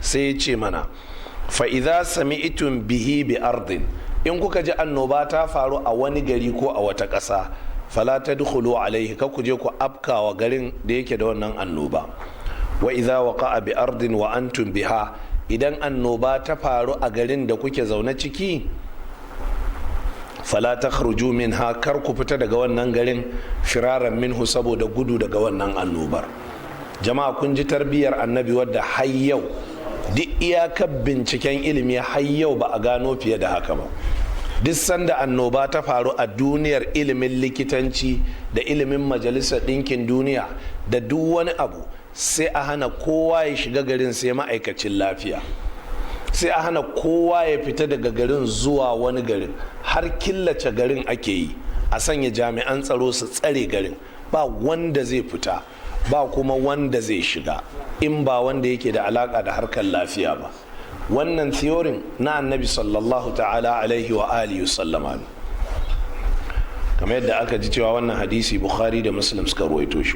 Sai ya ce mana, fa idza sami'tum bihi bi ardin, in kuka ji annoba ta faru a wani gari ko a wata ƙasa, fala tadkhulu alaihi, ka ku je ku afkawa garin da yake da wannan annoba. Wa idza waqa'a bi ardin wa antum biha, idan annoba ta faru a garin da kuke zaune ciki, fala takhruju minha, kar ku fita daga wannan garin, firaran minhu, saboda gudu daga wannan annobar. Jama'a, kun ji tarbiyyar Annabi, wadda har yau duk iyakar binciken ilimi, har yau ba a gano fiye da haka ba. Duk sanda annoba ta faru a duniyar ilimin likitanci da ilimin Majalisar Ɗinkin Duniya da duk wani abu, sai a hana kowa ya shiga garin sai ma'aikacin lafiya, sai a hana kowa ya fita daga garin zuwa wani garin, har killace garin ake yi, a sanya jami'an tsaro su tsare garin. Ba wanda zai fita, ba kuma wanda zai shiga in ba wanda yake da alaka da harkar lafiya ba. Wannan theory na Annabi sallallahu ta'ala alaihi wa alihi sallama ne, kamar yadda aka ji cewa wannan hadisi Bukhari da Muslim suka ruwaito shi.